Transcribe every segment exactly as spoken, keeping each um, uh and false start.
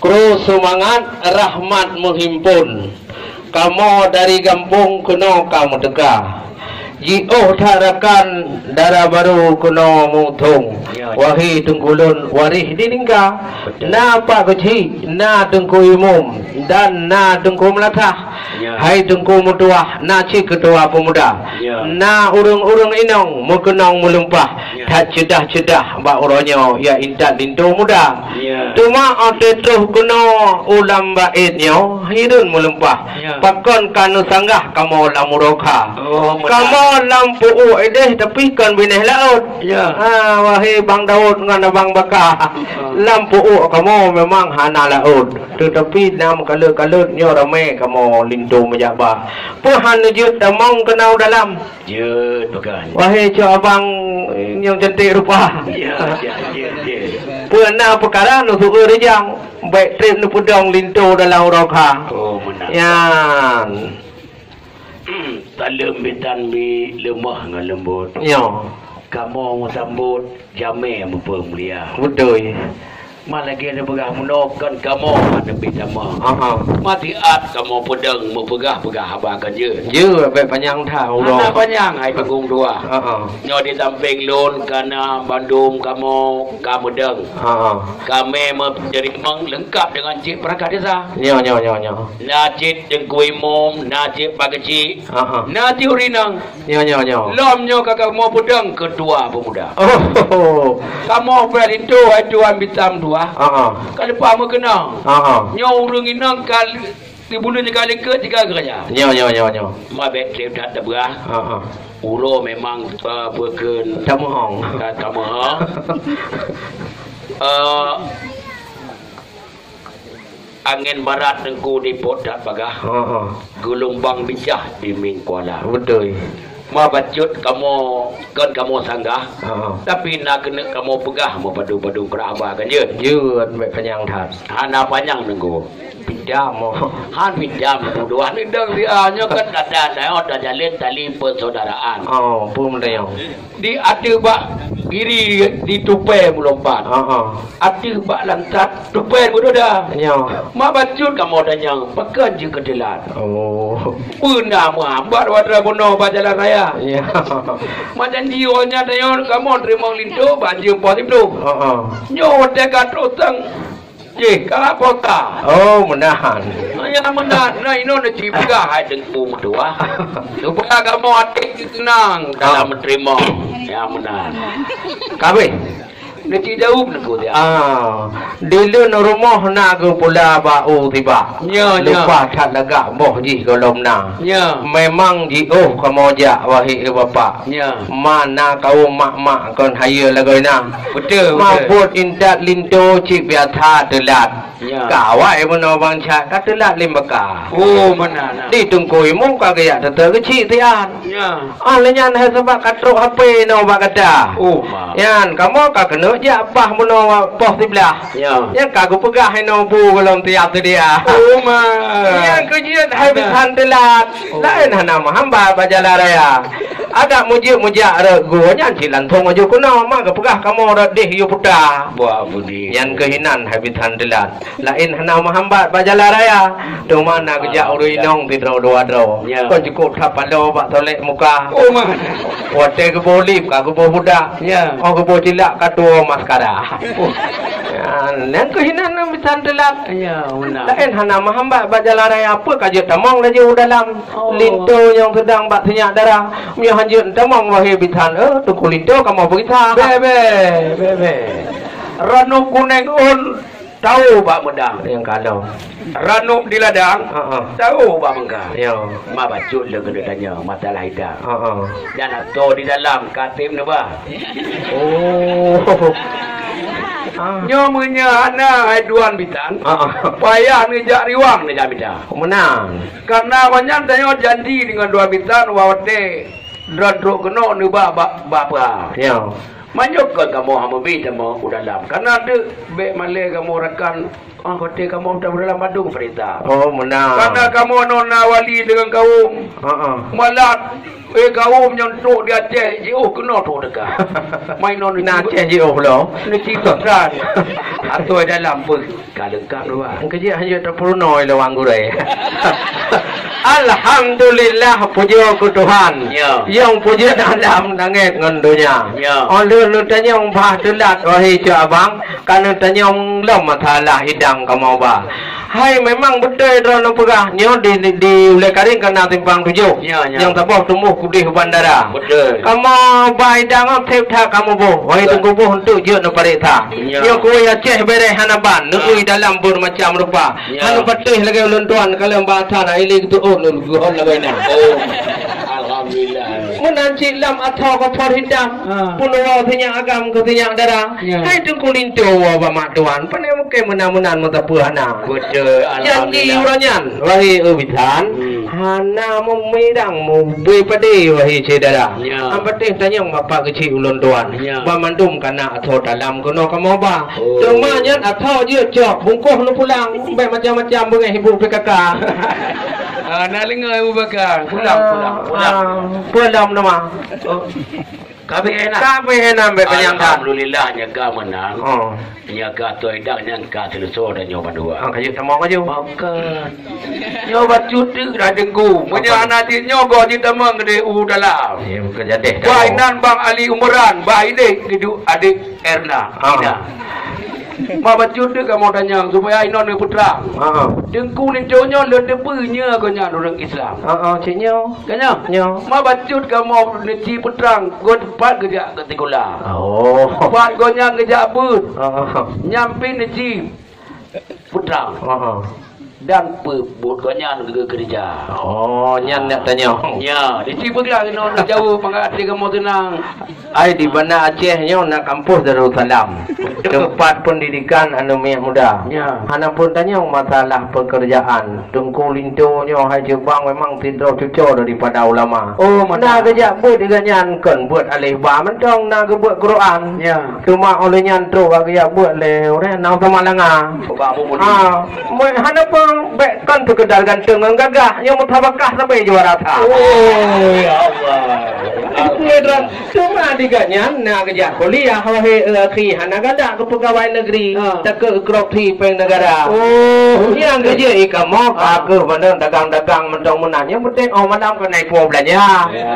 Kru seumangat rahmat meuhimpon, kamoe dari gampông keunoe ka meuteuka. Jiôh that rakan dara barô keunoe meuthông. Ya, ya. Wahé Teungku lôn waréh di Lingka. Betul. Na Pak Keuchik, na Teungku Imum, dan na Teungku Meulathah. Ya. Hai Teungku Meutuah, na cit keutua peumuda. Ya. Na ureuëng-ureuëng inong meukeunong meulumpah. Ya. That ceudah-ceudah bak uroe nyoe, ya intat linto muda. Ya. Teuma 'oh teuh troh keunoe u lam bak ék nyoe, hireuen meulumpah. Ya. Pakon ka neusanggah kamoe lam uroe kha. Oh, meunan. Kamoe lam pu'uek idéh, tapi kon binéh laôt. Ya. Ha, wahé Bang Daud ngon Abang Baka. Ha. Lam pu'uek kamoe memang hana laôt. Teutapi na meukalot-kalot nyoe ramé kamoe linto meujak ba. Peue han neujeuet tamong keunoe dalam. Jeuet, bukan. Wahé cok abang nyang cantik rupa. Ya, ya, ya, ya. Peue na peukara neuseuôt rijang, bèk trép neupeudong linto dalam uroe kha. Oh, meunan. Nyan. Saleuem bitan bi leumoh ngon leumbot. Nyo. Kamoe meusambot jamé meupeumulia. Beutôi. Ma lagèe neupeugah meunoe kon kamoe hana pih tamong. Aha. Ma siat kamoe peudong meupeugah-peugah haba kon jeuet. Jeuet, bèk panyang that uroe. Hana panyang hai Teungku Meutuah. Aha. Nyoe di sampéng lôn ka na bandum kamoe ka meudong. Aha. Kamoe meuteurimong leungkap deungon cit peurangkat desa. Nyo, nyo, nyo, nyo. Na cit Teungku Imum, na cit Pak Keuchik, aha, na cit ureueng inong. Nyo, nyo, nyo. Lom nyoe ka kamoe peudong keutua peumuda. Oh. Kamoe peuet linto hai Tuan Bitam dua. Ah, ah. Ka leupah meukeunong. Ah, ah. Nyoe ureueng inong ka li-, di buleuen ka likot tiga geuraja. Nyo, nyo, nyo, nyo. Ma bèk trép that teubeurah. Ah, ah. Uroe memang, eh, beukeuen tameuhong. Ta-, tameuhong. Eh, Angén barat Teungku di pot that bagah. Ha, ha. Geulumbang bijah di mieng kuala. Beutôi. Ma bacut kamoe, kon kamoe sanggah. Ha, ha. Tapi na keuneuk kamoe peugah meupadum-padum keu haba kan jeuet. Jeuet, bèk panyang that. Hana panyang Teungku. Pidam, oh. Han pidam, Teungku. Dua neudong siat nyoe kan ada, ada, ada jalin tali persaudaraan. Oh, peue meunyoe? Di ateueh bak kiri di Tupai meulompat. Ha, ha. Ateueh bak Langkat Tupai meudoda. Ya. Mak bacut kamoe tanyong, pakon jeuet keu teulat? Oh. Beuna meuhambat watèe bunoe bak jalan raya. Ya. Mak janji awaknyan tanyong kamoe teurimong linto bak jeuem poh siploh. Ha, ha. Nyoe watèe ka trok sang Jih, ka pota. Oh, meunan. Nyang meunan, na inoe neuci peugah hai Teungku Meutuah. Supaya kamoe até teunang dalam meuteurimong. Nyang meunan. Kabeh. Neuci jaweueb Teungku dia. Ah, di leuen rumoh na geupula bak u tibak. Nyo, nyo. Lupa that lagak boh jih gohlom na. Nyo. Memang jiôh kamoe jak, wahé bapak. Nyo. Ma na kawôm mak-mak kon hayeue lagoina. Beutôi, beutôi. Mabot intat linto cit biasa teulat. Ya. Ka awai meunoe bansa ka teulat lé meuka. Oh, meunan, nah. Di Teungku Imum ka geujak teuteu geuchik siat. Ya. Ah, lé nyan hai sabab ka trok H P inoe bak gata. Oh, ma. Nyan, kamoe ka keuneuk jak bah meunoe poh siblaih. Ya. Nyan ka geupeugah inoe bu gohlom siap seudia. Oh, ma. Nyan keu jeuet hai bisan teulat. Oh. Laén hana meuhambat bak jalan raya. Adak meujeuet meujak rot gua nyan cit langsong aju keunoe, ma geupeugah kamoe rot deh yue puta. Buah budi. Nyan keuh inan hai bisan teulat. Laén hana meuhambat bak jalan raya. Teuma na geujak ureueng inong sidroe dua droe. Ya. Kon cukôp that paloe bak solek muka. Oh, ma. Watèe geuboh lip ka geuboh budak. Ya. Oh, geuboh cilak ka tuwoe maskara. Oh. Ya, nyan keuh inan hai bisan teulat. Ya, beuna. Laén hana meuhambat bak jalan raya, peue ka jeuet tamong laju u dalam. Oh. Linto nyang seudang bak sinyak dara. Meunyoe hanjeuet tamong wahé bisan, eh, Teungku Linto kamoe peugisa. Be, be, be, be. Ranub kunéng ôn, tahu bak meudang. Nyang ka lom. Ranub di ladang, ha, ha, tahu bak meungka. Ya. Ma bacut lé keuneuk tanyong masalah ida. Ha, ha. Dan atô di dalam ka tem neuba. Oh. Ah. Nyoe meunyoe hana hai duan bisan, ah, ah, payah neujak riwang neujak mita. Meunan. Karena awaknyan tanyoe janji deungon duan bisan watèe droe trok keunoe neuba ba, ba peue. Ya. Manyok kon kamoe hana meubi tamong u dalam. Kana deuek bèk malèe kamoe rakan, ah, watèe kamoe tapeue dalam bandum peurintah. Oh, meunan. Kana kamoe nona wali deungon kawôm. Heeh. Malah, eh, kawôm nyang trôk di Aceh, jiôh keunoe trôk teuka. Mai non na Aceh jiôh lom. Neuci peutran. Atoi dalam pun. Ka leungkap dua. Keujeuet hana tapeurunoe lé Wan Gurèe. Alhamdulillah, pujoe keu Tuhan. Ya. Nyang pujoe alam langèt ngon donya. Ya. Óh lheueh neutanyong bah teulat, wahé cok abang, ka neutanyong lom masalah idang kamoe ba. Hai, memang beutôi droeneuh peugah, nyoe di, di, di Ulèe Karing ka na simpang tujoh. Ya, ya. Nyang saboh teumuh keudéh bandara. Beutôi. Kamoe ba idang ngon sép that kamoe boh. Wahé Teungku boh, untuk jeuet neupareksa. Ya. Nyoe kuweh Aceh bèrèh hana ban, neugui dalam beumacam rupa. Ya. Hana patéh lagèe ulôn tuan, kalon basa na ilèe geuteuôt lôn geuhon lagèe nyan. Oh. Alhamdulillah. Meunan cit lam athoe kophon hitam. Ha. Peunoh sinyak agam keu sinyak dara. Ya. Hai Teungku Linto woe bak mak tuan, pane mungken meunan-meunan meusapeue hana. Beutôi, janji alhamdulillah. Uroe nyan, wahé bisan. Hmm. Hana meumirang mubé padé, wahé syedara. Ya. Am patéh tanyong bapak keuchik ulôn tuan. Ya. Banmandum ka na athoe dalam keunoe kamoe ba. Oh. Teuma nyan athoe jeuet cok bungkôh neupulang. Bèk macam-macam beungèh ibu P K K. Ah, na deungö ibu P K K. Pulang, pulang, pulang. Ah, pulang nama. Oh. Ka abéh hana. Ka abéh hana, bèk panyang that. Alhamdulillah, nyan ka meunan. Oh. Nyan ka athoe idang, nyan ka seuleusoe dan nyoe bandua. Ah, ka jeuet tamong ka jeuet. Bukan. Nyoe bacut teuk dah Teungku. Meunyoe hana cit nyoe goh jeuet tamong keudéh u dalam. Ya, bukan jadeh. Bah inan Bang Ali Umran, bah idéh keudu adék Erna. Ah. Ina. Ma bacut teuk kamoe tanyong supaya inoe neupeutrang. Ah. Teungku Linto nyoe lôn teupeue nyoe gobnyan ureueng Islam. Ah, ah, cit nyoe. Ka nyoe? Nyoe. Ma bacut kamoe neuci peutrang, gon pat geujak keu sikula. Oh. Pat gobnyan geujak beuet. Ah. Nyan pih neuci peutrang. Ah, ah. Dan peue buet gobnyan geukeureuja. Oh, nyan nak tanyong. Ya, di situ peugelah keunoe neujaweueb mangat até kamoe teunang. Ai, di Banda Aceh nyoe na kampus Darussalam. Teumpat pendidikan aneuk miet muda. Ya. Hana peue tanyong masalah pekerjaan. Teungku Linto nyoe hai cubang memang sidroe cuco daripada ulama. Oh, mantap. Na geujak beuet di gobnyan kon beuet alif ba mantong, na geubeuet Quran. Ya. Teuma óh lheueh nyan trok bak geujak beuet lé ureueng nyang sama langa. Coba Abu Budi. Ha, meu-, hana pun bèk kon sekedar ganteng ngon gagah, nyang meutabakah sampai juara sa. Oh, ya Allah. Teuma di gobnyan na geujak kuliah, wahé akhi, hana galak keu peugawai negeri, ha, takot korupsi péng negara. Oh. Nyang geujeuet i kamoe, ha, ka keuh bandum dagang-dagang mantong meunan. Nyang penting óh malam keuneuk puwoe beulanja. Ya.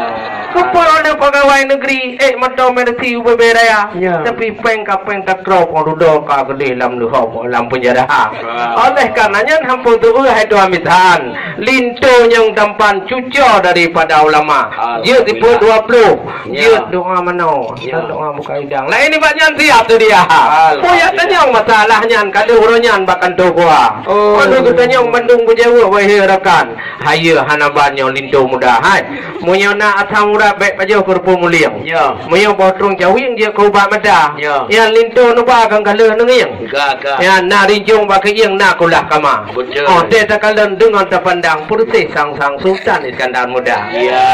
Keupeue ureueng pegawai negeri, ék mantong meureuti ubé-bé raya. Ya. Tapi péng ka péng takrok, ureueng dudoe ka keudéh lam leuhom, lam penjara. Wah. Oleh karena nyan, hampeue teueu hai tuan bisan, Linto nyang tampan cuco daripada ulama. Alhamdulillah. Jeuet sipeuet dua ploh. Ya. Jeuet doa manoe, ya, dan doa buka idang. Laén nibak nyan siap tu dia. Alhamdulillah. Peue nyang tanyong masalah nyan, ka lheueh uroe nyan bak kantô KUA. Oh. Padahai geutanyong bandum beujaweueb, wahé rakan. Hayeue hana ban nyoe Linto muda hai. Meunyoe na asam urat bèk pajoh keu rupoh mulieng. Ya. Meunyoe boh trueng cawieng jeuet keu ubat mata. Ya. Nyan Linto nuba kan ka lheueh neungieng. Ka, ka. Nyan na rinjong bak keuieng na kulah kama. Beutôi. Oh, tée takalon deungon tapandang peureuseh sang-sang Sultan Iskandar Muda. Ya.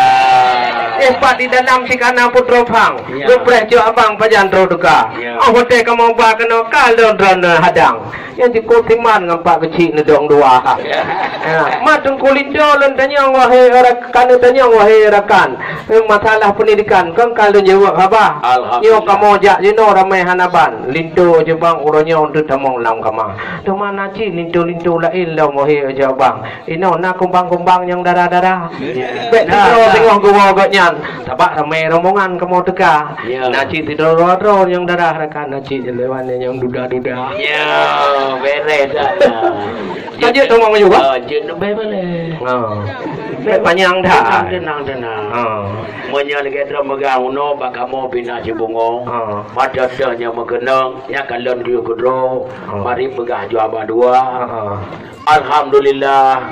Eh, pat di dalam si kana putroe phang. Ya. Geupreh cok abang pajan droe teuka. Ya. Oh, watée kamoe ba keunoe ka lôn droeneuh hadang. Nyang jikôt siman ngon pak keuchik neudong dua. Ya. Ya. Ma Teungku Linto lôn tanyong wahé rakan, tanyong wahé rakan. Eh, masalah pendidikan, kan ka lôn jaweueb haba. Alhamdulillah. Nyoe kamoe jak jinoe ramé hana ban. Linto jubang uroe nyoe untuk tamong lam kama. Teuma na cit linto-linto laén lom wahé jubang. Inoe na kumbang-kumbang nyang dara-dara. Ya. Bèk sidroe teungoh geuwoe gobnyan. Sabab ramé rombongan kamoe teuka. Ya. Na cit sidroe-droe nyang dara rakan, na cit lewat nyang duda-duda. Ya, beres dah. Ka jeuet teuma maju, Pak? Ah, jeuet leubeh baleh. Ha. Bèk panyang that. Tenang, tenang, tenang. Ha. Meunyoe lagèe droe meugah unoe bak kamoe pih na cibungo. Ha. Mata teuh nyang meukeunong, nyan ka lôn geuyue keudroe. Ha. Mari peugah juara dua. Ha. Alhamdulillah.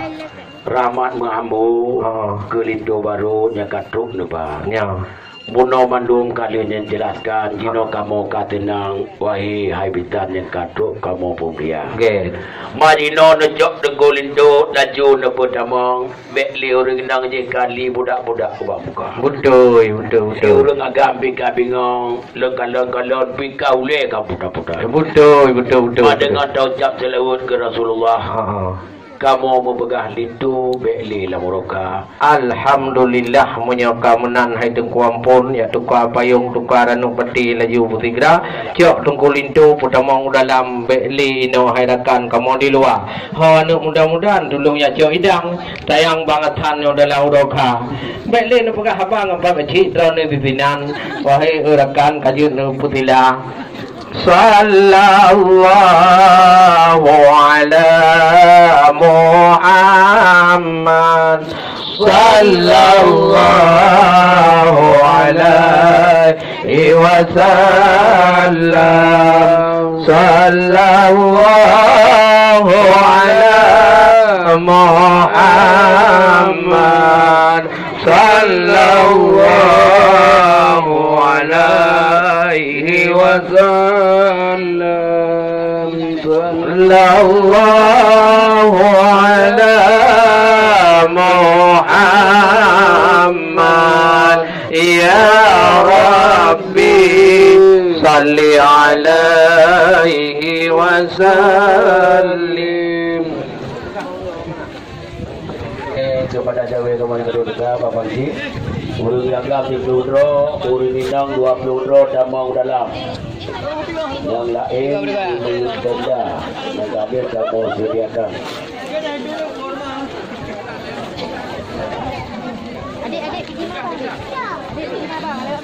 Rahmat meuambo, ha, keu linto barô nyang ka trok neuba. Nyoe. Bunoe mandum ka lheueh nyan jelaskan, jinoe kamoe ka teunang, wahé hai bisan nyang ka trok kamoe peumulia. Nggih. Ma jinoe neucok Teungku Linto, laju neupeutamong, bék lé ureuëng inong jih ka li budak-budak ubak muka. Beutôi, beutôi, beutôi. Lé ureuëng agam pih ka bingong, lôn kalon-kalon pih ka ulée ka puta-puta. Beutôi, beutôi, beutôi, Ma beutôi. deungon taucap seulaweuet keu Rasulullah. Ha, ha. Kamoe meupeugah linto bék lé lam uroe ka. Alhamdulillah, meunyoe ka meunan hai Teungku Ampon, jak tuka payong, tuka ranub baté laju beusigra. Cok Teungku Linto peutamong u dalam, bék lé inoe hai rakan kamoe di luwa. Ho aneuk muda-muda, tulông jak cok idang, tayang bangat that nyoe dalam uroe ka. Bék lé neupeugah haba ngon pak keuchik droeneuh disinan, wahé rakan ka jeuet neupeusila. Sallallahu ala Muhammad. Sallallahu alaihi wasallam. Sallallahu ala Muhammad. Sallallahu alaihi wasallam. Sallallahu ala Muhammad. Ya Rabbi, salli alaihi wasallim. Eh, keupada jawé kamoe nyang ka dua teuka, Pak Panji. Ureuëng agam siplôh droe, ureuëng inong dua plôh droe tamong u dalam. Nyang laén di miyueb tenda, nyang ka habéh kamoe sediakan. Adik-adik pergi mana? Adik pergi mana?